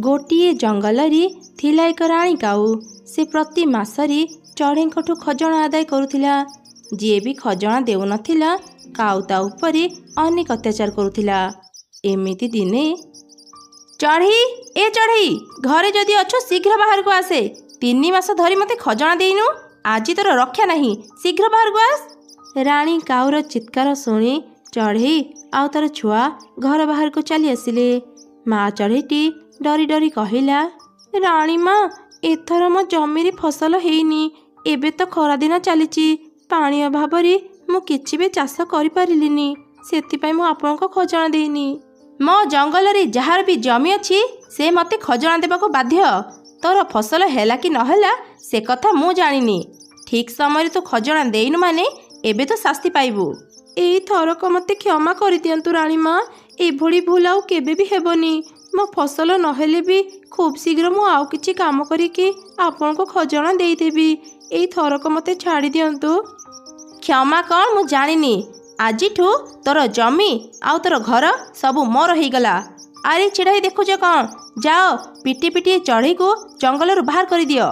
ଗୋଟିଏ ଜଙ୍ଗଲରେ ଥିଲା ଏକ ରାଣୀ କାଉ। ସେ ପ୍ରତି ମାସରେ ଚଢ଼େଇଙ୍କଠୁ ଖଜଣା ଆଦାୟ କରୁଥିଲା। ଯିଏ ବି ଖଜଣା ଦେଉନଥିଲା, କାଉ ତା ଉପରେ ଅନେକ ଅତ୍ୟାଚାର କରୁଥିଲା। ଏମିତି ଦିନେ, ଚଢ଼େଇ, ଏ ଚଢ଼େଇ, ଘରେ ଯଦି ଅଛୁ ଶୀଘ୍ର ବାହାରକୁ ଆସେ। 3 ମାସ ଧରି ମୋତେ ଖଜଣା ଦେଇନୁ, ଆଜି ତୋର ରକ୍ଷା ନାହିଁ। ଶୀଘ୍ର ବାହାରକୁ ଆସ। ରାଣୀ କାଉର ଚିତ୍କାର ଶୁଣି ଚଢ଼େଇ ଆଉ ତାର ଛୁଆ ଘର ବାହାରକୁ ଚାଲି ଆସିଲେ। ମା ଚଢ଼େଇଟି ଡରି ଡରି କହିଲା, ରାଣୀ ମା, ଏଥର ମୋ ଜମିରେ ଫସଲ ହେଇନି। ଏବେ ତ ଖରାଦିନ ଚାଲିଛି, ପାଣି ଅଭାବରେ ମୁଁ କିଛି ବି ଚାଷ କରିପାରିଲିନି। ସେଥିପାଇଁ ମୁଁ ଆପଣଙ୍କ ଖଜଣା ଦେଇନି। ମୋ ଜଙ୍ଗଲରେ ଯାହାର ବି ଜମି ଅଛି, ସେ ମୋତେ ଖଜଣା ଦେବାକୁ ବାଧ୍ୟ। ତୋର ଫସଲ ହେଲା କି ନହେଲା ସେ କଥା ମୁଁ ଜାଣିନି। ଠିକ୍ ସମୟରେ ତୁ ଖଜଣା ଦେଇନୁ ମାନେ ଏବେ ତୁ ଶାସ୍ତି ପାଇବୁ। ଏଇ ଥରକ ମୋତେ କ୍ଷମା କରିଦିଅନ୍ତୁ ରାଣୀ ମା, ଏଭଳି ଭୁଲ ଆଉ କେବେ ବି ହେବନି। ମୋ ଫସଲ ନହେଲେ ବି ଖୁବ୍ ଶୀଘ୍ର ମୁଁ ଆଉ କିଛି କାମ କରିକି ଆପଣଙ୍କୁ ଖଜଣା ଦେଇଦେବି। ଏଇ ଥରକ ମୋତେ ଛାଡ଼ି ଦିଅନ୍ତୁ। କ୍ଷମା କ'ଣ ମୁଁ ଜାଣିନି। ଆଜିଠୁ ତୋର ଜମି ଆଉ ତୋର ଘର ସବୁ ମୋର ହେଇଗଲା। ଆରେ, ଛିଡ଼ା ହେଇ ଦେଖୁଛ କ'ଣ? ଯାଅ, ପିଟି ପିଟି ଚଢ଼େଇକୁ ଜଙ୍ଗଲରୁ ବାହାର କରିଦିଅ।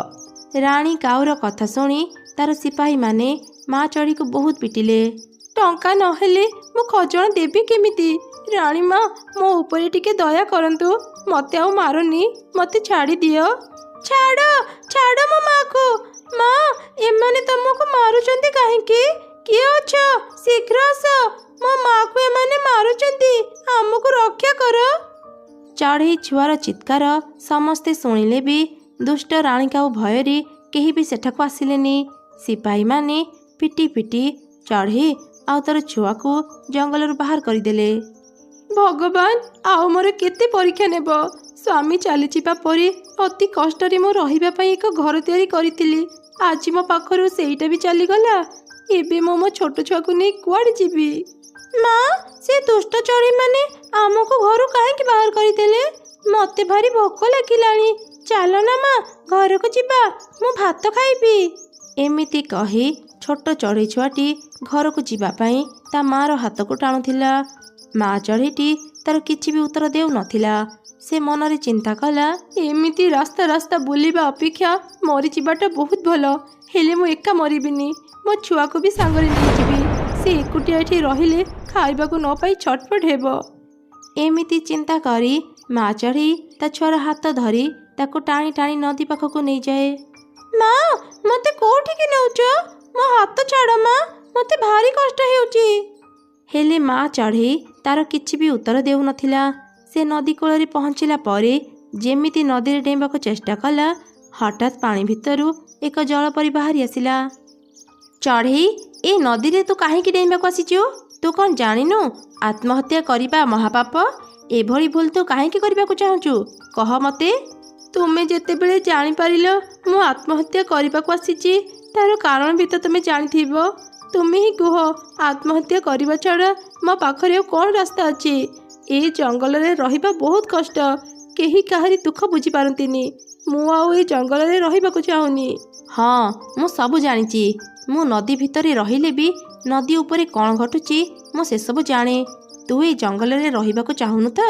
ରାଣୀ କାଉର କଥା ଶୁଣି ତାର ସିପାହୀମାନେ ମା ଚଢ଼େଇକୁ ବହୁତ ପିଟିଲେ। ଟଙ୍କା ନହେଲେ ମୁଁ ଖଜଣା ଦେବି କେମିତି? ରାଣୀ ମା, ମୋ ଉପରେ ଟିକେ ଦୟା କରନ୍ତୁ, ମୋତେ ଆଉ ମାରନି, ମୋତେ ଛାଡ଼ିଦିଅ। ଛାଡ଼, ଛାଡ଼ ମୋ ମାକୁ। ମା, ଏମାନେ ତମକୁ ମାରୁଛନ୍ତି କାହିଁକି? କିଏ ଅଛ, ଶୀଘ୍ର ଆସ, ମୋ ମାକୁ ଏମାନେ ମାରୁଛନ୍ତି, ଆମକୁ ରକ୍ଷା କର। ଚଢ଼େଇ ଛୁଆର ଚିତ୍କାର ସମସ୍ତେ ଶୁଣିଲେ ବି ଦୁଷ୍ଟ ରାଣୀ କାଉ ଭୟରେ କେହି ବି ସେଠାକୁ ଆସିଲେନି। ସିପାହୀମାନେ ପିଟି ପିଟି ଚଢ଼େଇ ଆଉ ତାର ଛୁଆକୁ ଜଙ୍ଗଲରୁ ବାହାର କରିଦେଲେ। ଭଗବାନ, ଆଉ ମୋର କେତେ ପରୀକ୍ଷା ନେବ? ସ୍ୱାମୀ ଚାଲିଯିବା ପରେ ଅତି କଷ୍ଟରେ ମୁଁ ରହିବା ପାଇଁ ଏକ ଘର ତିଆରି କରିଥିଲି। ଆଜି ମୋ ପାଖରୁ ସେଇଟା ବି ଚାଲିଗଲା। ଏବେ ମୁଁ ମୋ ଛୋଟ ଛୁଆକୁ ନେଇ କୁଆଡ଼େ ଯିବି? ମା, ସେ ଦୁଷ୍ଟ ଚଢ଼େଇମାନେ ଆମକୁ ଘରୁ କାହିଁକି ବାହାର କରିଦେଲେ? ମୋତେ ଭାରି ଭୋକ ଲାଗିଲାଣି। ଚାଲ ନା ମା, ଘରକୁ ଯିବା, ମୁଁ ଭାତ ଖାଇବି। ଏମିତି କହି ଛୋଟ ଚଢ଼େଇ ଛୁଆଟି ଘରକୁ ଯିବା ପାଇଁ ତା ମାର ହାତକୁ ଟାଣୁଥିଲା। ମା ଚଢ଼େଇଟି ତାର କିଛି ବି ଉତ୍ତର ଦେଉନଥିଲା। ସେ ମନରେ ଚିନ୍ତା କଲା, ଏମିତି ରାସ୍ତା ରାସ୍ତା ବୁଲିବା ଅପେକ୍ଷା ମରିଯିବାଟା ବହୁତ ଭଲ। ହେଲେ ମୁଁ ଏକା ମରିବିନି, ମୋ ଛୁଆକୁ ବି ସାଙ୍ଗରେ ନେଇଯିବି। ସେ ଏକୁଟିଆ ଏଠି ରହିଲେ ଖାଇବାକୁ ନ ପାଇ ଛଟପଟ ହେବ। ଏମିତି ଚିନ୍ତା କରି ମା ଚଢ଼େଇ ତା ଛୁଆର ହାତ ଧରି ତାକୁ ଟାଣି ଟାଣି ନଦୀ ପାଖକୁ ନେଇଯାଏ। ମା, ମୋତେ କୋଉଠିକି ନେଉଛ? ମୋ ହାତ ଛାଡ଼ ମା, ମୋତେ ଭାରି କଷ୍ଟ ହେଉଛି। ହେଲେ ମା ଚଢ଼େଇ ତାର କିଛି ବି ଉତ୍ତର ଦେଉନଥିଲା। ସେ ନଦୀ କୂଳରେ ପହଞ୍ଚିଲା ପରେ ଯେମିତି ନଦୀରେ ଡେଇଁବାକୁ ଚେଷ୍ଟା କଲା, ହଠାତ୍ ପାଣି ଭିତରୁ ଏକ ଜଳପରି ବାହାରି ଆସିଲା। ଚଢ଼େଇ, ଏ ନଦୀରେ ତୁ କାହିଁକି ଡେଇଁବାକୁ ଆସିଛୁ? ତୁ କ'ଣ ଜାଣିନୁ ଆତ୍ମହତ୍ୟା କରିବା ମହାପାପ? ଏଭଳି ଭୁଲ ତୁ କାହିଁକି କରିବାକୁ ଚାହୁଁଛୁ, କହ ମୋତେ। ତୁମେ ଯେତେବେଳେ ଜାଣିପାରିଲ ମୁଁ ଆତ୍ମହତ୍ୟା କରିବାକୁ ଆସିଛି, ତାର କାରଣ ବି ତ ତୁମେ ଜାଣିଥିବ। ତୁମେ ହିଁ କୁହ, ଆତ୍ମହତ୍ୟା କରିବା ଛଡ଼ା ମୋ ପାଖରେ ଆଉ କ'ଣ ରାସ୍ତା ଅଛି? ଏ ଜଙ୍ଗଲରେ ରହିବା ବହୁତ କଷ୍ଟ, କେହି କାହାରି ଦୁଃଖ ବୁଝିପାରନ୍ତିନି। ମୁଁ ଆଉ ଏ ଜଙ୍ଗଲରେ ରହିବାକୁ ଚାହୁଁନି। ହଁ, ମୁଁ ସବୁ ଜାଣିଛି। ମୁଁ ନଦୀ ଭିତରେ ରହିଲେ ବି ନଦୀ ଉପରେ କ'ଣ ଘଟୁଛି ମୁଁ ସେସବୁ ଜାଣେ। ତୁ ଏ ଜଙ୍ଗଲରେ ରହିବାକୁ ଚାହୁଁନୁ ତ?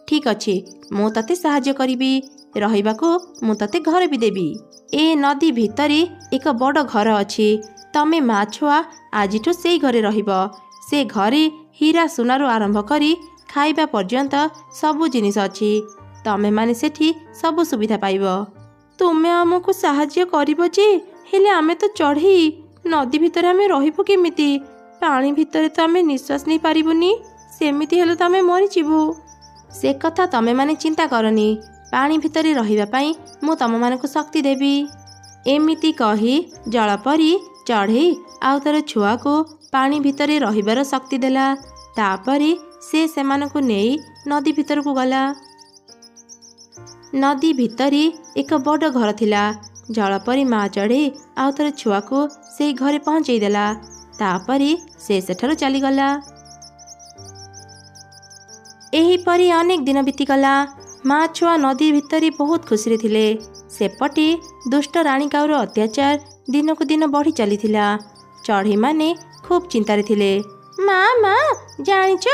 ଠିକ୍ ଅଛି, ମୁଁ ତତେ ସାହାଯ୍ୟ କରିବି। ରହିବାକୁ ମୁଁ ତତେ ଘର ବି ଦେବି। ଏ ନଦୀ ଭିତରେ ଏକ ବଡ଼ ଘର ଅଛି। ତମେ ମା ଛୁଆ ଆଜିଠୁ ସେଇ ଘରେ ରହିବ। ସେ ଘରେ ହୀରା ସୁନାରୁ ଆରମ୍ଭ କରି ଖାଇବା ପର୍ଯ୍ୟନ୍ତ ସବୁ ଜିନିଷ ଅଛି। ତମେମାନେ ସେଠି ସବୁ ସୁବିଧା ପାଇବ। ତୁମେ ଆମକୁ ସାହାଯ୍ୟ କରିବ ଯେ, ହେଲେ ଆମେ ତ ଚଢ଼େଇ, ନଦୀ ଭିତରେ ଆମେ ରହିବୁ କେମିତି? ପାଣି ଭିତରେ ତ ଆମେ ନିଶ୍ୱାସ ନେଇପାରିବୁନି, ସେମିତି ହେଲେ ତ ଆମେ ମରିଯିବୁ। ସେ କଥା ତମେମାନେ ଚିନ୍ତା କରନି। ପାଣି ଭିତରେ ରହିବା ପାଇଁ ମୁଁ ତମମାନଙ୍କୁ ଶକ୍ତି ଦେବି। ଏମିତି କହି ଜଳପରି ଚଢ଼େଇ ଆଉ ତାର ଛୁଆକୁ ପାଣି ଭିତରେ ରହିବାର ଶକ୍ତି ଦେଲା। ତାପରେ ସେ ସେମାନଙ୍କୁ ନେଇ ନଦୀ ଭିତରକୁ ଗଲା। ନଦୀ ଭିତରେ ଏକ ବଡ଼ ଘର ଥିଲା। ଜଳପରି ମା ଚଢ଼େଇ ଆଉ ତାର ଛୁଆକୁ ସେଇ ଘରେ ପହଞ୍ଚେଇ ଦେଲା। ତାପରେ ସେ ସେଠାରୁ ଚାଲିଗଲା। ଏହିପରି ଅନେକ ଦିନ ବିତିଗଲା। ମା ଛୁଆ ନଦୀ ଭିତରେ ବହୁତ ଖୁସିରେ ଥିଲେ। ସେପଟେ ଦୁଷ୍ଟ ରାଣୀ କାଉର ଅତ୍ୟାଚାର ଦିନକୁ ଦିନ ବଢ଼ି ଚାଲିଥିଲା। ଚଢ଼େଇମାନେ ଖୁବ୍ ଚିନ୍ତାରେ ଥିଲେ। ମା, ମା, ଜାଣିଛ,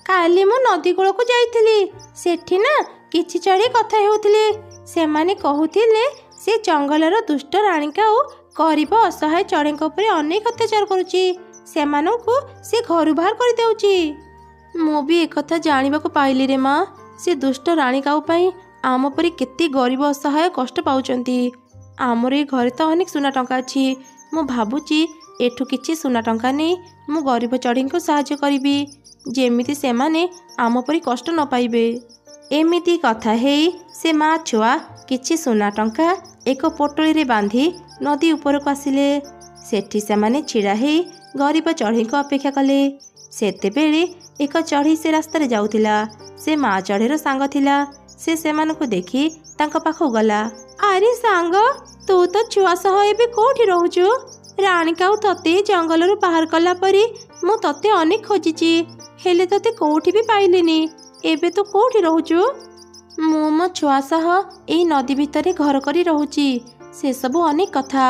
କାଲି ମୁଁ ନଦୀ କୂଳକୁ ଯାଇଥିଲି। ସେଠି ନା କିଛି ଚଢ଼େଇ କଥା ହେଉଥିଲେ। ସେମାନେ କହୁଥିଲେ ସେ ଜଙ୍ଗଲର ଦୁଷ୍ଟ ରାଣୀ କାଉ ଗରିବ ଅସହାୟ ଚଢ଼େଇଙ୍କ ଉପରେ ଅନେକ ଅତ୍ୟାଚାର କରୁଛି, ସେମାନଙ୍କୁ ସେ ଘରୁ ବାହାର କରିଦେଉଛି। ମୁଁ ବି ଏକଥା ଜାଣିବାକୁ ପାଇଲି ରେ ମା। ସେ ଦୁଷ୍ଟ ରାଣୀ କାଉ ପାଇଁ ଆମ ପରି କେତେ ଗରିବ ଅସହାୟ କଷ୍ଟ ପାଉଛନ୍ତି। ଆମର ଏ ଘରେ ତ ଅନେକ ସୁନା ଟଙ୍କା ଅଛି। ମୁଁ ଭାବୁଛି ଏଠୁ କିଛି ସୁନା ଟଙ୍କା ନେଇ ମୁଁ ଗରିବ ଚଢ଼େଇଙ୍କୁ ସାହାଯ୍ୟ କରିବି, ଯେମିତି ସେମାନେ ଆମ ପରି କଷ୍ଟ ନ ପାଇବେ। ଏମିତି କଥା ହେଇ ସେ ମା ଛୁଆ କିଛି ସୁନା ଟଙ୍କା ଏକ ପୋଟଳିରେ ବାନ୍ଧି ନଦୀ ଉପରକୁ ଆସିଲେ। ସେଠି ସେମାନେ ଛିଡ଼ା ହେଇ ଗରିବ ଚଢ଼େଇଙ୍କୁ ଅପେକ୍ଷା କଲେ। ସେତେବେଳେ ଏକ ଚଢ଼େଇ ସେ ରାସ୍ତାରେ ଯାଉଥିଲା। ସେ ମା ଚଢ଼େଇର ସାଙ୍ଗ ଥିଲା। ସେ ସେମାନଙ୍କୁ ଦେଖି ତାଙ୍କ ପାଖକୁ ଗଲା। ଆରେ ସାଙ୍ଗ, ତୁ ତ ଛୁଆ ସହ ଏବେ କୋଉଠି ରହୁଛୁ? ରାଣୀ କାଉ ତତେ ଜଙ୍ଗଲରୁ ବାହାର କଲା ପରେ ମୁଁ ତତେ ଅନେକ ଖୋଜିଛି, ହେଲେ ତତେ କୋଉଠି ବି ପାଇଲିନି। ଏବେ ତୁ କୋଉଠି ରହୁଛୁ? ମୁଁ ମୋ ଛୁଆ ସହ ଏଇ ନଦୀ ଭିତରେ ଘର କରି ରହୁଛି। ସେସବୁ ଅନେକ କଥା,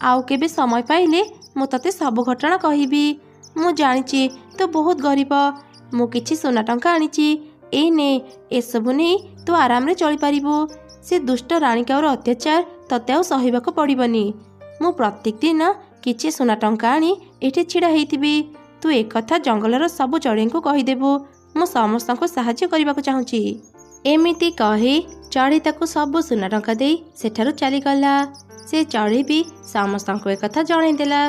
ଆଉ କେବେ ସମୟ ପାଇଲେ ମୁଁ ତତେ ସବୁ ଘଟଣା କହିବି। ମୁଁ ଜାଣିଛି ତୁ ବହୁତ ଗରିବ। ମୁଁ କିଛି ସୁନା ଟଙ୍କା ଆଣିଛି, ଏଇ ନେ, ଏସବୁ ନେଇ ତୁ ଆରାମରେ ଚଳିପାରିବୁ। ସେ ଦୁଷ୍ଟ ରାଣୀ କାଉର ଅତ୍ୟାଚାର ତତେ ଆଉ ସହିବାକୁ ପଡ଼ିବନି। ମୁଁ ପ୍ରତ୍ୟେକ ଦିନ କିଛି ସୁନା ଟଙ୍କା ଆଣି ଏଠି ଛିଡ଼ା ହେଇଥିବି। ତୁ ଏକଥା ଜଙ୍ଗଲର ସବୁ ଚଢ଼େଇଙ୍କୁ କହିଦେବୁ। ମୁଁ ସମସ୍ତଙ୍କୁ ସାହାଯ୍ୟ କରିବାକୁ ଚାହୁଁଛି। ଏମିତି କହି ଚଢ଼େଇ ତାକୁ ସବୁ ସୁନା ଟଙ୍କା ଦେଇ ସେଠାରୁ ଚାଲିଗଲା। ସେ ଚଢ଼େଇ ବି ସମସ୍ତଙ୍କୁ ଏକଥା ଜଣାଇଦେଲା।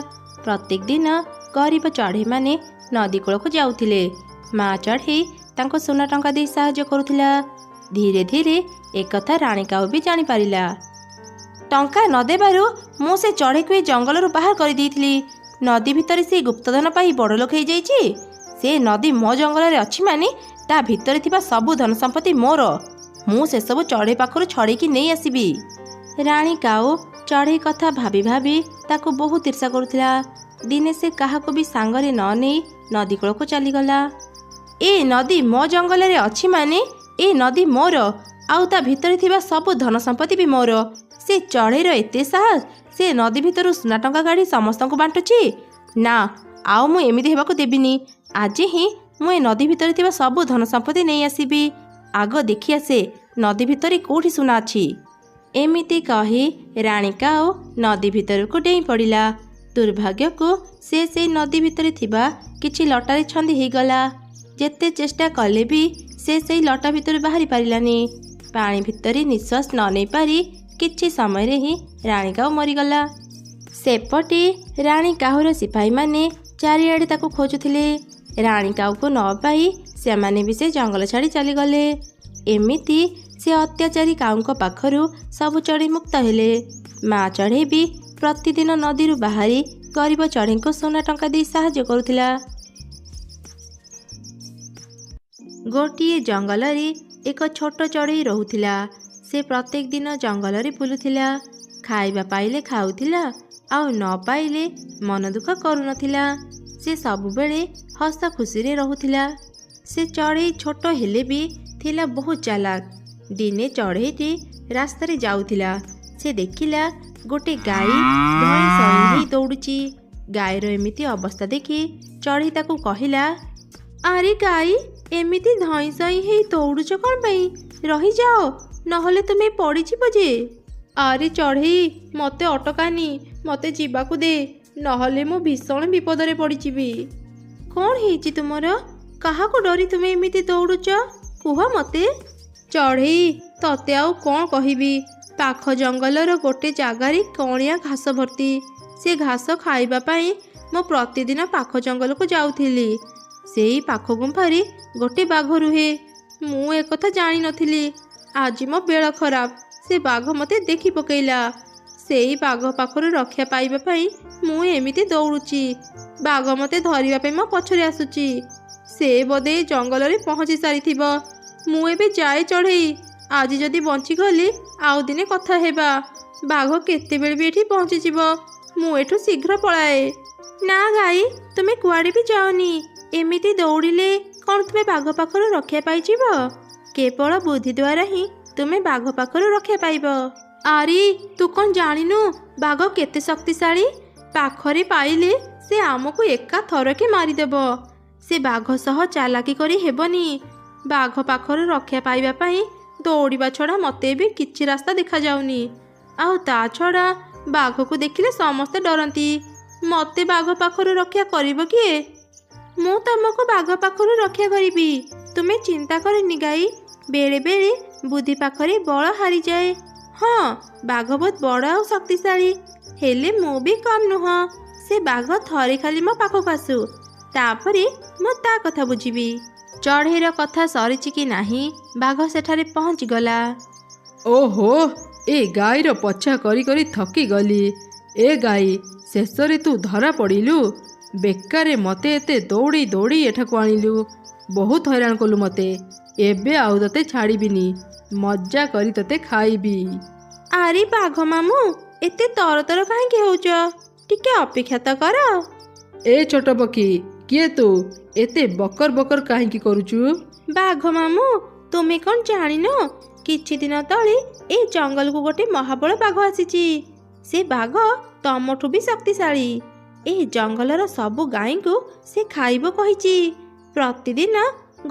ପ୍ରତ୍ୟେକ ଦିନ ଗରିବ ଚଢ଼େଇମାନେ ନଦୀ କୂଳକୁ ଯାଉଥିଲେ। ମା ଚଢ଼େଇ ତାଙ୍କୁ ସୁନା ଟଙ୍କା ଦେଇ ସାହାଯ୍ୟ କରୁଥିଲା। ଧୀରେ ଧୀରେ ଏକଥା ରାଣୀ କାଉ ବି ଜାଣିପାରିଲା। ଟଙ୍କା ନ ଦେବାରୁ ମୁଁ ସେ ଚଢ଼େଇକୁ ଏ ଜଙ୍ଗଲରୁ ବାହାର କରିଦେଇଥିଲି। ନଦୀ ଭିତରେ ସେ ଗୁପ୍ତଧନ ପାଇ ବଡ଼ଲୋକ ହେଇଯାଇଛି। ସେ ନଦୀ ମୋ ଜଙ୍ଗଲରେ ଅଛି ମାନେ ତା ଭିତରେ ଥିବା ସବୁ ଧନ ସମ୍ପତ୍ତି ମୋର। ମୁଁ ସେସବୁ ଚଢ଼େଇ ପାଖରୁ ଛଡ଼େଇକି ନେଇ ଆସିବି। ରାଣୀ କାଉ ଚଢ଼େଇ କଥା ଭାବି ଭାବି ତାକୁ ବହୁତ ଈର୍ଷା କରୁଥିଲା। ଦିନେ ସେ କାହାକୁ ବି ସାଙ୍ଗରେ ନ ନେଇ ନଦୀ କୂଳକୁ ଚାଲିଗଲା। ଏ ନଦୀ ମୋ ଜଙ୍ଗଲରେ ଅଛି ମାନେ ଏ ନଦୀ ମୋର, ଆଉ ତା ଭିତରେ ଥିବା ସବୁ ଧନ ସମ୍ପତ୍ତି ବି ମୋର। ସେ ଚଢ଼େଇର ଏତେ ସାହସ, ସେ ନଦୀ ଭିତରୁ ସୁନା ଟଙ୍କା କାଢ଼ି ସମସ୍ତଙ୍କୁ ବାଣ୍ଟୁଛି। ନା, ଆଉ ମୁଁ ଏମିତି ହେବାକୁ ଦେବିନି। ଆଜି ହିଁ ମୁଁ ଏ ନଦୀ ଭିତରେ ଥିବା ସବୁ ଧନ ସମ୍ପତ୍ତି ନେଇ ଆସିବି। ଆଗ ଦେଖି ଆସେ ନଦୀ ଭିତରେ କୋଉଠି ସୁନା ଅଛି। ଏମିତି କହି ରାଣୀ କାଉ ନଦୀ ଭିତରକୁ ଡେଇଁ ପଡ଼ିଲା। ଦୁର୍ଭାଗ୍ୟକୁ ସେ ସେଇ ନଦୀ ଭିତରେ ଥିବା କିଛି ଲଟାରେ ଛନ୍ଦି ହେଇଗଲା। ଯେତେ ଚେଷ୍ଟା କଲେ ବି ସେ ସେଇ ଲଟା ଭିତରୁ ବାହାରି ପାରିଲାନି। ପାଣି ଭିତରେ ନିଶ୍ୱାସ ନ ନେଇପାରି କିଛି ସମୟରେ ହିଁ ରାଣୀ କାଉ ମରିଗଲା। ସେପଟେ ରାଣୀ କାହୁର ସିପାହୀମାନେ ଚାରିଆଡ଼େ ତାକୁ ଖୋଜୁଥିଲେ। ରାଣୀ କାଉକୁ ନ ପାଇ ସେମାନେ ବି ସେ ଜଙ୍ଗଲ ଛାଡ଼ି ଚାଲିଗଲେ। ଏମିତି ସେ ଅତ୍ୟାଚାରୀ କାଉଙ୍କ ପାଖରୁ ସବୁ ଚଢ଼େଇ ମୁକ୍ତ ହେଲେ। ମା ଚଢ଼େଇ ବି ପ୍ରତିଦିନ ନଦୀରୁ ବାହାରି ଗରିବ ଚଢ଼େଇଙ୍କୁ ସୁନା ଟଙ୍କା ଦେଇ ସାହାଯ୍ୟ କରୁଥିଲା। ଗୋଟିଏ ଜଙ୍ଗଲରେ ଏକ ଛୋଟ ଚଢ଼େଇ ରହୁଥିଲା। ସେ ପ୍ରତ୍ୟେକ ଦିନ ଜଙ୍ଗଲରେ ବୁଲୁଥିଲା। ଖାଇବା ପାଇଲେ ଖାଉଥିଲା, ଆଉ ନ ପାଇଲେ ମନ ଦୁଃଖ କରୁନଥିଲା। ସେ ସବୁବେଳେ ହସ ଖୁସିରେ ରହୁଥିଲା। ସେ ଚଢ଼େଇ ଛୋଟ ହେଲେ ବି ଥିଲା ବହୁତ ଚାଲାକ। ଦିନେ ଚଢ଼େଇଟି ରାସ୍ତାରେ ଯାଉଥିଲା। ସେ ଦେଖିଲା ଗୋଟେ ଗାଈ ଧଇଁ ସଇଁ ହେଇ ଦୌଡ଼ୁଛି। ଗାଈର ଏମିତି ଅବସ୍ଥା ଦେଖି ଚଢ଼େଇ ତାକୁ କହିଲା, ଆରେ ଗାଈ, ଏମିତି ଧଇଁ ସଇଁ ହେଇ ଦୌଡ଼ୁଛ କ'ଣ ପାଇଁ? ରହିଯାଅ, ନହେଲେ ତୁମେ ପଡ଼ିଯିବ ଯେ। ଆରେ ଚଢ଼େଇ, ମୋତେ ଅଟକାନି, ମୋତେ ଯିବାକୁ ଦେ, ନହେଲେ ମୁଁ ଭୀଷଣ ବିପଦରେ ପଡ଼ିଯିବି। କ'ଣ ହେଇଛି ତୁମର? କାହାକୁ ଡରି ତୁମେ ଏମିତି ଦୌଡ଼ୁଛ, କୁହ ମୋତେ। ଚଢ଼େଇ, ତତେ ଆଉ କ'ଣ କହିବି। ପାଖ ଜଙ୍ଗଲର ଗୋଟେ ଜାଗାରେ କଣିଆ ଘାସ ଭର୍ତ୍ତି। ସେ ଘାସ ଖାଇବା ପାଇଁ ମୁଁ ପ୍ରତିଦିନ ପାଖ ଜଙ୍ଗଲକୁ ଯାଉଥିଲି। ସେଇ ପାଖ ଗୁମ୍ଫାରେ ଗୋଟେ ବାଘ ରୁହେ। ମୁଁ ଏକଥା ଜାଣିନଥିଲି। ଆଜି ମୋ ବେଳ ଖରାପ, ସେ ବାଘ ମୋତେ ଦେଖି ପକେଇଲା। ସେଇ ବାଘ ପାଖରୁ ରକ୍ଷା ପାଇବା ପାଇଁ ମୁଁ ଏମିତି ଦୌଡ଼ୁଛି। ବାଘ ମୋତେ ଧରିବା ପାଇଁ ମୋ ପଛରେ ଆସୁଛି। ସେ ବୋଧେ ଜଙ୍ଗଲରେ ପହଞ୍ଚି ସାରିଥିବ। ମୁଁ ଏବେ ଯାଏ ଚଢ଼େଇ। ଆଜି ଯଦି ବଞ୍ଚିଗଲି ଆଉ ଦିନେ କଥା ହେବା। ବାଘ କେତେବେଳେ ବି ଏଠି ପହଞ୍ଚିଯିବ। ମୁଁ ଏଠୁ ଶୀଘ୍ର ପଳାଏ। ନା ଗାଈ, ତୁମେ କୁଆଡ଼େ ବି ଯାଅନି। ଏମିତି ଦୌଡ଼ିଲେ କ'ଣ ତୁମେ ବାଘ ପାଖରୁ ରକ୍ଷା ପାଇଯିବ? କେବଳ ବୁଦ୍ଧି ଦ୍ୱାରା ହିଁ ତୁମେ ବାଘ ପାଖରୁ ରକ୍ଷା ପାଇବ। ଆରେ ତୁ କ'ଣ ଜାଣିନୁ ବାଘ କେତେ ଶକ୍ତିଶାଳୀ? ପାଖରେ ପାଇଲେ ସେ ଆମକୁ ଏକା ଥରକେ ମାରିଦେବ। ସେ ବାଘ ସହ ଚାଲାକି କରି ହେବନି। ବାଘ ପାଖରୁ ରକ୍ଷା ପାଇବା ପାଇଁ ଦୌଡ଼ିବା ଛଡ଼ା ମୋତେ ଏବେ କିଛି ରାସ୍ତା ଦେଖାଯାଉନି। ଆଉ ତା ଛଡ଼ା ବାଘକୁ ଦେଖିଲେ ସମସ୍ତେ ଡରନ୍ତି। ମୋତେ ବାଘ ପାଖରୁ ରକ୍ଷା କରିବ କିଏ? ମୁଁ ତମକୁ ବାଘ ପାଖରୁ ରକ୍ଷା କରିବି, ତୁମେ ଚିନ୍ତା କରନି ଗାଈ। ବେଳେ ବେଳେ ବୁଦ୍ଧି ପାଖରେ ବଳ ହାରିଯାଏ। ହଁ, ବାଘ ବହୁତ ବଡ଼ ଆଉ ଶକ୍ତିଶାଳୀ, ହେଲେ ମୁଁ ବି କମ୍ ନୁହଁ। ସେ ବାଘ ଥରେ ଖାଲି ମୋ ପାଖକୁ ଆସୁ, ତାପରେ ମୁଁ ତା କଥା ବୁଝିବି। ଚଢ଼େଇର କଥା ସରିଛି କି ନାହିଁ, ବାଘ ସେଠାରେ ପହଞ୍ଚିଗଲା। ଓହୋ, ଏ ଗାଈର ପଛା କରି କରି ଥକିଗଲି। ଏ ଗାଈ, ଶେଷରେ ତୁ ଧରା ପଡ଼ିଲୁ। ବେକାରେ ମୋତେ ଏତେ ଦୌଡ଼ି ଦୌଡ଼ି ଏଠାକୁ ଆଣିଲୁ, ବହୁତ ହଇରାଣ କଲୁ ମୋତେ। ଏବେ ଆଉ ତୋତେ ଛାଡ଼ିବିନି, ମଜା କରି ତୋତେ ଖାଇବି। ଆରେ ବାଘ ମାମୁଁ, ଏତେ ତରତର କାହିଁକି ହେଉଛ? ଟିକେ ଅପେକ୍ଷା ତ କର। ଏ ଛୋଟ ପକ୍ଷୀ, କିଏ ତୁ? ଏତେ ବକର ବକର କାହିଁକି କରୁଛୁ? ବାଘ ମାମୁଁ, ତୁମେ କ'ଣ ଜାଣିନ? କିଛି ଦିନ ତଳେ ଏ ଜଙ୍ଗଲକୁ ଗୋଟେ ମହାବଳ ବାଘ ଆସିଛି। ସେ ବାଘ ତମଠୁ ବି ଶକ୍ତିଶାଳୀ। ଏ ଜଙ୍ଗଲର ସବୁ ଗାଈଙ୍କୁ ସେ ଖାଇବ କହିଛି। ପ୍ରତିଦିନ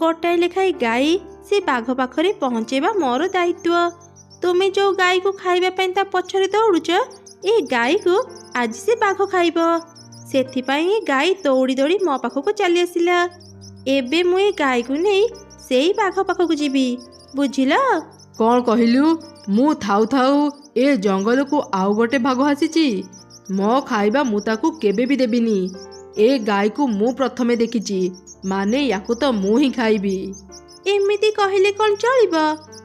ଗୋଟାଏ ଲେଖାଏଁ ଗାଈ ସେ ବାଘ ପାଖରେ ପହଞ୍ଚେଇବା ମୋର ଦାୟିତ୍ୱ। ତୁମେ ଯେଉଁ ଗାଈକୁ ଖାଇବା ପାଇଁ ତା ପଛରେ ଦୌଡ଼ୁଛ, ଏ ଗାଈକୁ ଆଜି ସେ ବାଘ ଖାଇବ। ସେଥିପାଇଁ ଏ ଗାଈ ଦୌଡ଼ି ଦୌଡ଼ି ମୋ ପାଖକୁ ଚାଲି ଆସିଲା। ଏବେ ମୁଁ ଏ ଗାଈକୁ ନେଇ ସେଇ ବାଘ ପାଖକୁ ଯିବି, ବୁଝିଲ? କ'ଣ କହିଲୁ? ମୁଁ ଥାଉ ଥାଉ ଏ ଜଙ୍ଗଲକୁ ଆଉ ଗୋଟେ ବାଘ ଆସିଛି? ମୋ ଖାଇବା ମୁଁ ତାକୁ କେବେ ବି ଦେବିନି। ଏ ଗାଈକୁ ମୁଁ ପ୍ରଥମେ ଦେଖିଛି, ମାନେ ୟାକୁ ତ ମୁଁ ହିଁ ଖାଇବି। ଏମିତି କହିଲେ କ'ଣ ଚଳିବ?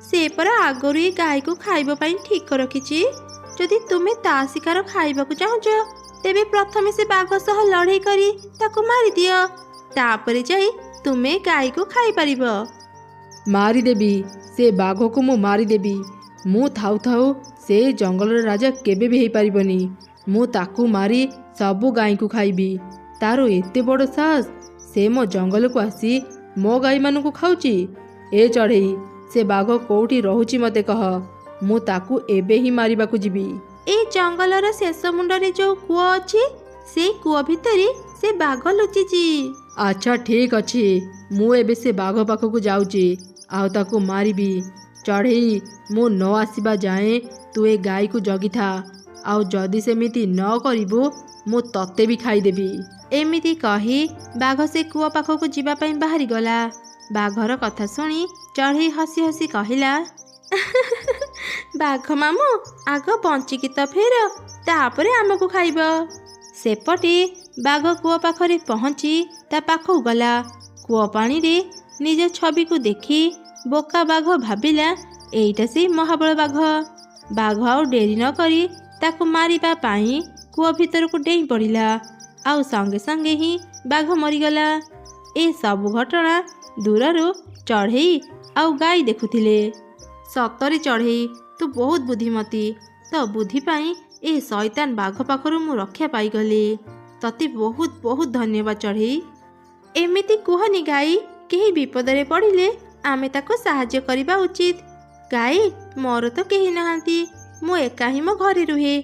ସେ ପରା ଆଗରୁ ଏ ଗାଈକୁ ଖାଇବା ପାଇଁ ଠିକ ରଖିଛି। ଯଦି ତୁମେ ତା ଶିକାର ଖାଇବାକୁ ଚାହୁଁଛ, ତେବେ ପ୍ରଥମେ ସେ ବାଘ ସହ ଲଢ଼େଇ କରି ତାକୁ ମାରିଦିଅ, ତାପରେ ଯାଇ ତୁମେ ଗାଈକୁ ଖାଇପାରିବ। ମାରିଦେବି ସେ ବାଘକୁ, ମୁଁ ମାରିଦେବି। ମୁଁ ଥାଉ ଥାଉ ସେ ଜଙ୍ଗଲର ରାଜା କେବେ ବି ହେଇପାରିବନି। ମୁଁ ତାକୁ ମାରି ସବୁ ଗାଈଙ୍କୁ ଖାଇବି। ତାର ଏତେ ବଡ଼ ସାହସ, ସେ ମୋ ଜଙ୍ଗଲକୁ ଆସି ମୋ ଗାଈମାନଙ୍କୁ ଖାଉଛି। ଏ ଚଢ଼େଇ, ସେ ବାଘ କୋଉଠି ରହୁଛି ମୋତେ କହ, ମୁଁ ତାକୁ ଏବେ ହିଁ ମାରିବାକୁ ଯିବି। ଏଇ ଜଙ୍ଗଲର ଶେଷ ମୁଣ୍ଡରେ ଯୋଉ କୂଅ ଅଛି, ସେଇ କୂଅ ଭିତରେ ସେ ବାଘ ଲୁଚିଛି। ଆଚ୍ଛା ଠିକ୍ ଅଛି, ମୁଁ ଏବେ ସେ ବାଘ ପାଖକୁ ଯାଉଛି ଆଉ ତାକୁ ମାରିବି। ଚଢ଼େଇ, ମୁଁ ନ ଆସିବା ଯାଏଁ ତୁ ଏ ଗାଈକୁ ଜଗିଥା, ଆଉ ଯଦି ସେମିତି ନ କରିବୁ ମୁଁ ତତେ ବି ଖାଇଦେବି। ଏମିତି କହି ବାଘ ସେ କୂଅ ପାଖକୁ ଯିବା ପାଇଁ ବାହାରିଗଲା। ବାଘର କଥା ଶୁଣି ଚଢ଼େଇ ହସି ହସି କହିଲା, ବାଘ ମାମୁଁ, ଆଗ ବଞ୍ଚିକି ତ ଫେର, ତାପରେ ଆମକୁ ଖାଇବ। ସେପଟେ ବାଘ କୂଅ ପାଖରେ ପହଞ୍ଚି ତା ପାଖକୁ ଗଲା। କୂଅ ପାଣିରେ ନିଜ ଛବିକୁ ଦେଖି ବୋକା ବାଘ ଭାବିଲା ଏଇଟା ସେଇ ମହାବଳ ବାଘ। ବାଘ ଆଉ ଡେରି ନ କରି ତାକୁ ମାରିବା ପାଇଁ କୂଅ ଭିତରକୁ ଡେଇଁ ପଡ଼ିଲା, ଆଉ ସଙ୍ଗେ ସଙ୍ଗେ ହିଁ ବାଘ ମରିଗଲା। ଏ ସବୁ ଘଟଣା ଦୂରରୁ ଚଢ଼େଇ ଆଉ ଗାଈ ଦେଖୁଥିଲେ। ସତରେ ଚଢ଼େଇ, ତୁ ବହୁତ ବୁଦ୍ଧିମତୀ। ତୋ ବୁଦ୍ଧି ପାଇଁ ଏ ଶଇତାନ ବାଘ ପାଖରୁ ମୁଁ ରକ୍ଷା ପାଇଗଲି। ତତେ ବହୁତ ବହୁତ ଧନ୍ୟବାଦ ଚଢ଼େଇ। ଏମିତି କୁହନି ଗାଈ, କେହି ବିପଦରେ ପଡ଼ିଲେ ଆମେ ତାକୁ ସାହାଯ୍ୟ କରିବା ଉଚିତ। ଗାଈ, ମୋର ତ କେହି ନାହାନ୍ତି, ମୁଁ ଏକା ହିଁ ମୋ ଘରେ ରୁହେ।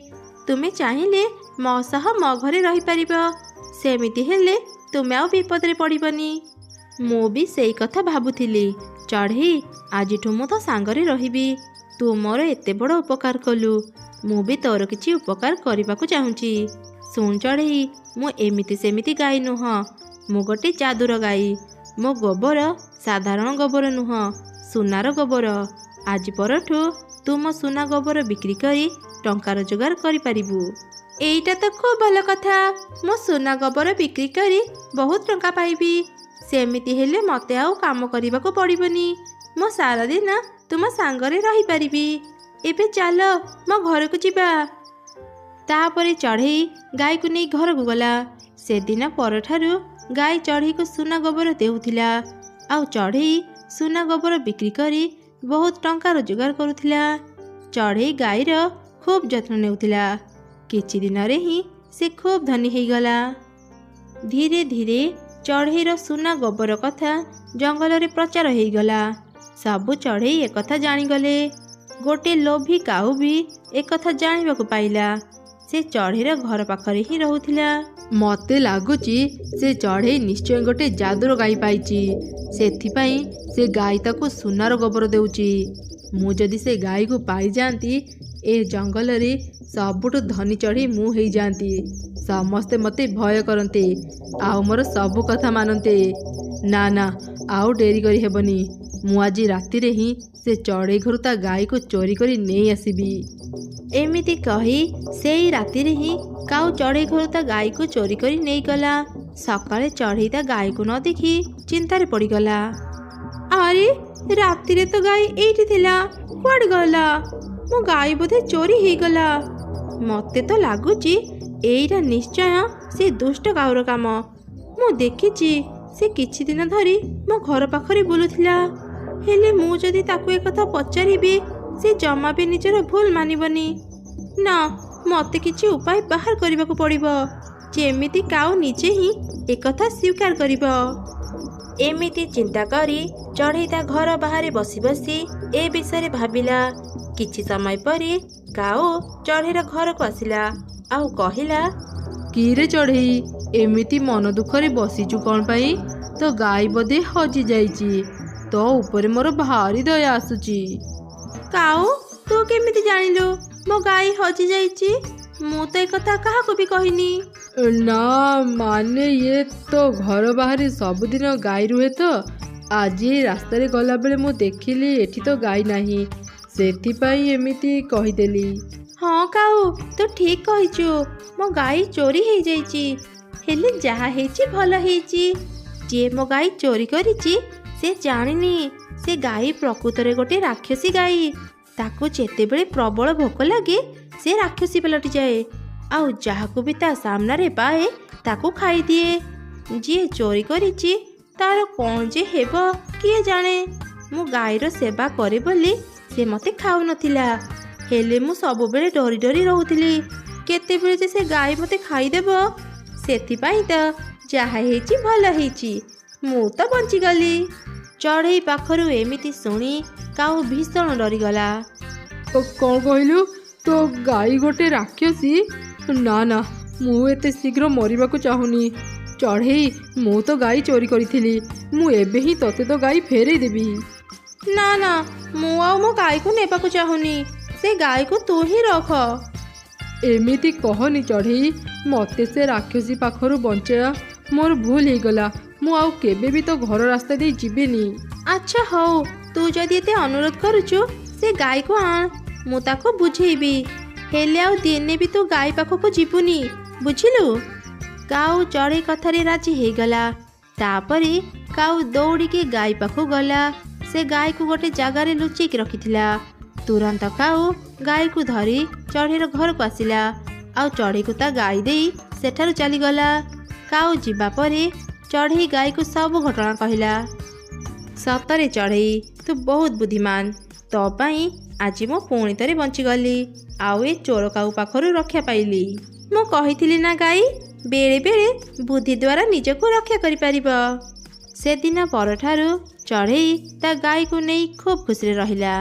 ତୁମେ ଚାହିଁଲେ ମୋ ସହ ମୋ ଘରେ ରହିପାରିବ। ସେମିତି ହେଲେ ତୁମେ ଆଉ ବିପଦରେ ପଡ଼ିବନି। ମୁଁ ବି ସେଇ କଥା ଭାବୁଥିଲି ଚଢ଼େଇ, ଆଜିଠୁ ମୁଁ ତୋ ସାଙ୍ଗରେ ରହିବି। ତୁ ମୋର ଏତେ ବଡ଼ ଉପକାର କଲୁ, ମୁଁ ବି ତୋର କିଛି ଉପକାର କରିବାକୁ ଚାହୁଁଛି। ଶୁଣ ଚଢ଼େଇ, ମୁଁ ଏମିତି ସେମିତି ଗାଈ ନୁହଁ, ମୁଁ ଗୋଟେ ଯାଦୁର ଗାଈ। ମୋ ଗୋବର ସାଧାରଣ ଗୋବର ନୁହଁ, ସୁନାର ଗୋବର। ଆଜି ପରଠୁ ତୁ ମୋ ସୁନା ଗୋବର ବିକ୍ରି କରି ଟଙ୍କା ରୋଜଗାର କରିପାରିବୁ। ଏଇଟା ତ ଖୁବ୍ ଭଲ କଥା। ମୁଁ ସୁନା ଗୋବର ବିକ୍ରି କରି ବହୁତ ଟଙ୍କା ପାଇବି। ସେମିତି ହେଲେ ମୋତେ ଆଉ କାମ କରିବାକୁ ପଡ଼ିବନି। ମୁଁ ସାରାଦିନ ତୁମ ସାଙ୍ଗରେ ରହିପାରିବି। ଏବେ ଚାଲ ମୋ ଘରକୁ ଯିବା। ତାପରେ ଚଢ଼େଇ ଗାଈକୁ ନେଇ ଘରକୁ ଗଲା। ସେଦିନ ପରଠାରୁ ଗାଈ ଚଢ଼େଇକୁ ସୁନା ଗୋବର ଦେଉଥିଲା, ଆଉ ଚଢ଼େଇ ସୁନା ଗୋବର ବିକ୍ରି କରି ବହୁତ ଟଙ୍କା ରୋଜଗାର କରୁଥିଲା। ଚଢ଼େଇ ଗାଈର ଖୁବ୍ ଯତ୍ନ ନେଉଥିଲା। କିଛି ଦିନରେ ହିଁ ସେ ଖୁବ୍ ଧନୀ ହେଇଗଲା। ଧୀରେ ଧୀରେ ଚଢ଼େଇର ସୁନା ଗୋବର କଥା ଜଙ୍ଗଲରେ ପ୍ରଚାର ହେଇଗଲା। ସବୁ ଚଢ଼େଇ ଏକଥା ଜାଣିଗଲେ। ଗୋଟେ ଲୋଭୀ କାଉ ବି ଏକଥା ଜାଣିବାକୁ ପାଇଲା। ସେ ଚଢ଼େଇର ଘର ପାଖରେ ହିଁ ରହୁଥିଲା। ମୋତେ ଲାଗୁଛି ସେ ଚଢ଼େଇ ନିଶ୍ଚୟ ଗୋଟେ ଯାଦୁର ଗାଈ ପାଇଛି, ସେଥିପାଇଁ ସେ ଗାଈ ତାକୁ ସୁନାର ଗୋବର ଦେଉଛି। ମୁଁ ଯଦି ସେ ଗାଈକୁ ପାଇଯାଆନ୍ତି, ଏ ଜଙ୍ଗଲରେ ସବୁଠୁ ଧନୀ ଚଢ଼େଇ ମୁଁ ହେଇଯାଆନ୍ତି। ସମସ୍ତେ ମୋତେ ଭୟ କରନ୍ତେ ଆଉ ମୋର ସବୁ କଥା ମାନନ୍ତେ। ନା ନା, ଆଉ ଡେରି କରିହେବନି। ମୁଁ ଆଜି ରାତିରେ ହିଁ ସେ ଚଢ଼େଇ ଘରୁ ତା ଗାଈକୁ ଚୋରି କରି ନେଇ ଆସିବି। ଏମିତି କହି ସେଇ ରାତିରେ ହିଁ କାଉ ଚଢ଼େଇ ଘରୁ ତା ଗାଈକୁ ଚୋରି କରି ନେଇଗଲା। ସକାଳେ ଚଢ଼େଇ ତା ଗାଈକୁ ନ ଦେଖି ଚିନ୍ତାରେ ପଡ଼ିଗଲା। ଆରେ, ରାତିରେ ତ ଗାଈ ଏଇଠି ଥିଲା, କୁଆଡ଼େ ଗଲା? ମୋ ଗାଈ ବୋଧେ ଚୋରି ହେଇଗଲା। ମତେ ତ ଲାଗୁଛି ଏଇଟା ନିଶ୍ଚୟ ସେ ଦୁଷ୍ଟ କାଉର କାମ। ମୁଁ ଦେଖିଛି ସେ କିଛି ଦିନ ଧରି ମୋ ଘର ପାଖରେ ବୁଲୁଥିଲା। ହେଲେ ମୁଁ ଯଦି ତାକୁ ଏକଥା ପଚାରିବି, ସେ ଜମା ବି ନିଜର ଭୁଲ ମାନିବନି। ନା, ମତେ କିଛି ଉପାୟ ବାହାର କରିବାକୁ ପଡ଼ିବ, ଯେମିତି କାଉ ନିଜେ ହିଁ ଏକଥା ସ୍ୱୀକାର କରିବ। ଏମିତି ଚିନ୍ତା କରି ଚଢ଼େଇ ତା ଘର ବାହାରେ ବସି ବସି ଏ ବିଷୟରେ ଭାବିଲା। କିଛି ସମୟ ପରେ କାଉ ଚଢ଼େଇର ଘରକୁ ଆସିଲା ଆଉ କହିଲା, କିରେ ଚଢ଼େଇ, ଏମିତି ମନ ଦୁଃଖରେ ବସିଛୁ କ'ଣ ପାଇଁ? ତୋ ଗାଈ ବୋଧେ ହଜି ଯାଇଛି। ତୋ ଉପରେ ମୋର ଭାରି ଦୟା ଆସୁଛି। କାଉ, ତୁ କେମିତି ଜାଣିଲୁ ମୋ ଗାଈ ହଜି ଯାଇଛି? ମୁଁ ତ ଏକଥା କାହାକୁ ବି କହିନି। ନା ମାନେ, ଇଏ ତୋ ଘର ବାହାରେ ସବୁଦିନ ଗାଈ ରୁହେ ତ, ଆଜି ରାସ୍ତାରେ ଗଲାବେଳେ ମୁଁ ଦେଖିଲି ଏଠି ତ ଗାଈ ନାହିଁ, ସେଥିପାଇଁ ଏମିତି କହିଦେଲି। ହଁ କାଉ, ତୁ ଠିକ୍ କହିଛୁ, ମୋ ଗାଈ ଚୋରି ହେଇଯାଇଛି। ହେଲେ ଯାହା ହେଇଛି ଭଲ ହେଇଛି। ଯିଏ ମୋ ଗାଈ ଚୋରି କରିଛି ସେ ଜାଣିନି ସେ ଗାଈ ପ୍ରକୃତରେ ଗୋଟେ ରାକ୍ଷସୀ ଗାଈ। ତାକୁ ଯେତେବେଳେ ପ୍ରବଳ ଭୋକ ଲାଗେ ସେ ରାକ୍ଷସୀ ପାଲଟିଯାଏ ଆଉ ଯାହାକୁ ବି ତା ସାମ୍ନାରେ ପାଏ ତାକୁ ଖାଇଦିଏ। ଯିଏ ଚୋରି କରିଛି ତାର କ'ଣ ଯେ ହେବ କିଏ ଜାଣେ। ମୁଁ ଗାଈର ସେବା କରେ ବୋଲି ସେ ମୋତେ ଖାଉନଥିଲା, ହେଲେ ମୁଁ ସବୁବେଳେ ଡରି ଡରି ରହୁଥିଲି କେତେବେଳେ ଯେ ସେ ଗାଈ ମୋତେ ଖାଇଦେବ। ସେଥିପାଇଁ ତ ଯାହା ହେଇଛି ଭଲ ହେଇଛି, ମୁଁ ତ ବଞ୍ଚିଗଲି। ଚଢ଼େଇ ପାଖରୁ ଏମିତି ଶୁଣି କାଉ ଭୀଷଣ ଡରିଗଲା। କ'ଣ କହିଲୁ, ତୋ ଗାଈ ଗୋଟେ ରାକ୍ଷସୀ? ନା ନା, ମୁଁ ଏତେ ଶୀଘ୍ର ମରିବାକୁ ଚାହୁଁନି। ଚଢ଼େଇ, ମୁଁ ତ ଗାଈ ଚୋରି କରିଥିଲି, ମୁଁ ଏବେ ହିଁ ତୋତେ ତୋ ଗାଈ ଫେରେଇ ଦେବି। ନା ନା, ମୁଁ ଆଉ ମୋ ଗାଈକୁ ନେବାକୁ ଚାହୁଁନି, ସେ ଗାଈକୁ ତୁ ହିଁ ରଖ। ଏମିତି କହନି ଚଢ଼େଇ, ମୋତେ ସେ ରାକ୍ଷସୀ ପାଖରୁ ବଞ୍ଚେଇବା ମୋର ଭୁଲ ହେଇଗଲା। ମୁଁ ଆଉ କେବେ ବି ତୋ ଘର ରାସ୍ତା ଦେଇ ଯିବିନି। ଆଚ୍ଛା ହଉ, ତୁ ଯଦି ଏତେ ଅନୁରୋଧ କରୁଛୁ ସେ ଗାଈକୁ ଆଣ, ମୁଁ ତାକୁ ବୁଝେଇବି। ହେଲେ ଆଉ ଦିନେ ବି ତୁ ଗାଈ ପାଖକୁ ଯିବୁନି, ବୁଝିଲୁ? କାଉ ଚଢ଼େଇ କଥାରେ ରାଜି ହେଇଗଲା। ତାପରେ କାଉ ଦୌଡ଼ିକି ଗାଈ ପାଖକୁ ଗଲା। ସେ ଗାଈକୁ ଗୋଟେ ଜାଗାରେ ଲୁଚେଇକି ରଖିଥିଲା। ତୁରନ୍ତ କାଉ ଗାଈକୁ ଧରି ଚଢ଼େଇର ଘରକୁ ଆସିଲା ଆଉ ଚଢ଼େଇକୁ ତା ଗାଈ ଦେଇ ସେଠାରୁ ଚାଲିଗଲା। କାଉ ଯିବା ପରେ ଚଢ଼େଇ ଗାଈକୁ ସବୁ ଘଟଣା କହିଲା। ସତରେ ଚଢ଼େଇ, ତୁ ବହୁତ ବୁଦ୍ଧିମାନ। ତୋ ପାଇଁ ଆଜି ମୁଁ ପୁଣି ଥରେ ବଞ୍ଚିଗଲି ଆଉ ଏ ଚୋର କାଉ ପାଖରୁ ରକ୍ଷା ପାଇଲି। ମୁଁ କହିଥିଲି ନା ଗାଈ, ବେଳେ ବେଳେ ବୁଦ୍ଧି ଦ୍ୱାରା ନିଜକୁ ରକ୍ଷା କରିପାରିବ। ସେଦିନ ପରଠାରୁ ଚଢ଼େଇ ତା ଗାଈକୁ ନେଇ ଖୁବ୍ ଖୁସିରେ ରହିଲା।